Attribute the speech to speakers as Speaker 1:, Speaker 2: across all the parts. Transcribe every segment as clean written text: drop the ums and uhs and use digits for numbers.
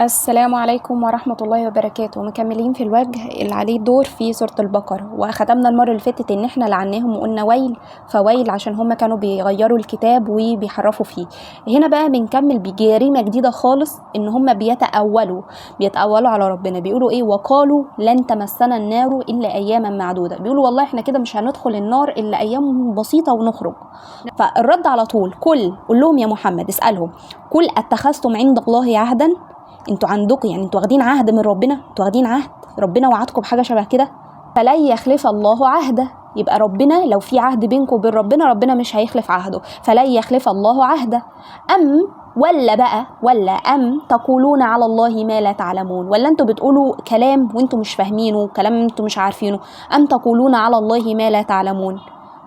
Speaker 1: السلام عليكم ورحمة الله وبركاته. مكملين في الوجه اللي عليه دور في سورة البقرة، وختمنا المرة اللي فاتت ان احنا لعناهم وقلنا ويل فويل عشان هم كانوا بيغيروا الكتاب وبيحرفوا فيه. هنا بقى بنكمل بجريمة جديدة خالص، ان هم بيتأولوا على ربنا. بيقولوا ايه؟ وقالوا لن تمسنا النار الا اياما معدودة. بيقولوا والله احنا كده مش هندخل النار الا ايام بسيطة ونخرج. فالرد على طول، قول لهم يا محمد، اسألهم، قل اتخذتم عند الله عهدا؟ انتوا عندكم يعني انتوا واخدين عهد من ربنا؟ انتوا واخدين عهد ربنا وعدكم بحاجة شبه كده؟ فلن يخلف الله عهده. يبقى ربنا لو في عهد بينكم وبين ربنا، ربنا مش هيخلف عهده. فلن يخلف الله عهده. ام ولا بقى ولا ام تقولون على الله ما لا تعلمون؟ ولا انتوا بتقولوا كلام وانتوا مش فاهمينه، كلام انتوا مش عارفينه. ام تقولون على الله ما لا تعلمون.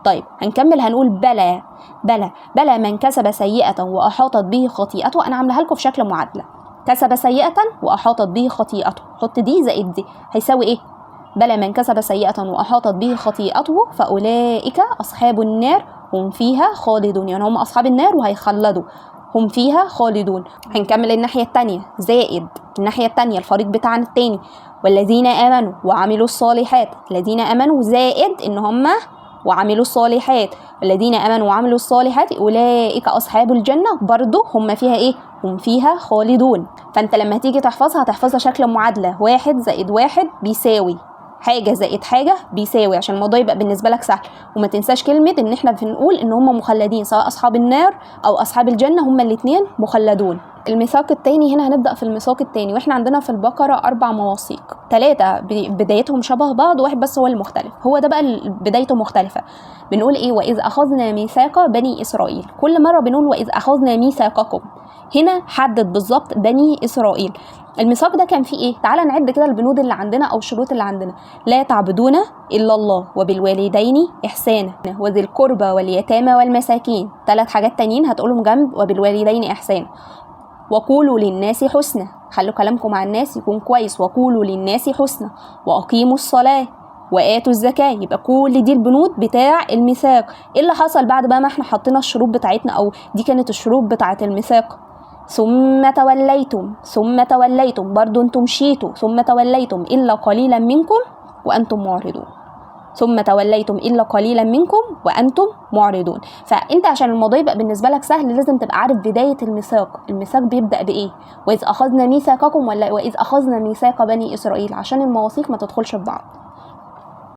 Speaker 1: طيب هنكمل، هنقول بلى بلى بلى من كسب سيئه واحاطت به خطيئته. انا عاملاها لكم في شكل معادلة، كسب سيئة وأحاطت به خطيئته، حط دي زائد دي هيساوي إيه؟ بلى من كسب سيئة وأحاطت به خطيئته فأولئك أصحاب النار هم فيها خالدون. يعني هم أصحاب النار وهيخلدوا، هم فيها خالدون. هنكمل الناحية التانية، زائد الناحية التانية الفريق بتاعنا التاني، والذين آمنوا وعملوا الصالحات. الذين آمنوا زائد إن هم وعملوا الصالحات، الذين آمنوا وعملوا الصالحات أولئك أصحاب الجنة، برضو هم فيها إيه؟ هم فيها خالدون. فأنت لما تيجي تحفظها هتحفظها شكل معادلة، 1 زائد 1 بيساوي حاجة زائد حاجة بيساوي، عشان الموضوع يبقى بالنسبة لك سهل. وما تنساش كلمة إن إحنا بنقول إن هم مخلدين، سواء أصحاب النار أو أصحاب الجنة، هم الاتنين مخلدون. الميثاق التاني، هنا هنبدأ في الميثاق التاني. واحنا عندنا في البقرة 4 مواثيق، 3 بدايتهم شبه بعض، واحد بس هو المختلف، هو ده بقى بدايته مختلفة. بنقول ايه؟ وإذ أخذنا ميثاق بني إسرائيل. كل مرة بنقول وإذ أخذنا ميثاقكم، هنا حدد بالظبط بني إسرائيل. الميثاق ده كان فيه ايه؟ تعال نعد كده البنود اللي عندنا او الشروط اللي عندنا. لا تعبدون الا الله وبالوالدين احسانا وذي القربى واليتامى والمساكين. 3 حاجات تانيين هتقولهم جنب وبالوالدين احسانا. وقولوا للناس حسنى، خلوا كلامكم مع الناس يكون كويس، وقولوا للناس حسنى، واقيموا الصلاة وآتوا الزكاة. يبقى كل دي البنود بتاع الميثاق. ايه اللي حصل بعد بقى ما احنا حطينا الشروط بتاعتنا، او دي كانت الشروط بتاعة الميثاق؟ ثم توليتم، ثم توليتم، برضو انتم مشيتوا، ثم توليتم إلا قليلا منكم وأنتم معرضون. ثم توليتم إلا قليلا منكم وأنتم معرضون. فأنت عشان الموضوع يبقى بالنسبة لك سهل لازم تبقى عارف بداية الميثاق. الميثاق بيبدأ بإيه؟ وإذ أخذنا ميثاقكم، ولا وإذ أخذنا ميثاق بني إسرائيل، عشان المواثيق ما تدخلش في بعض.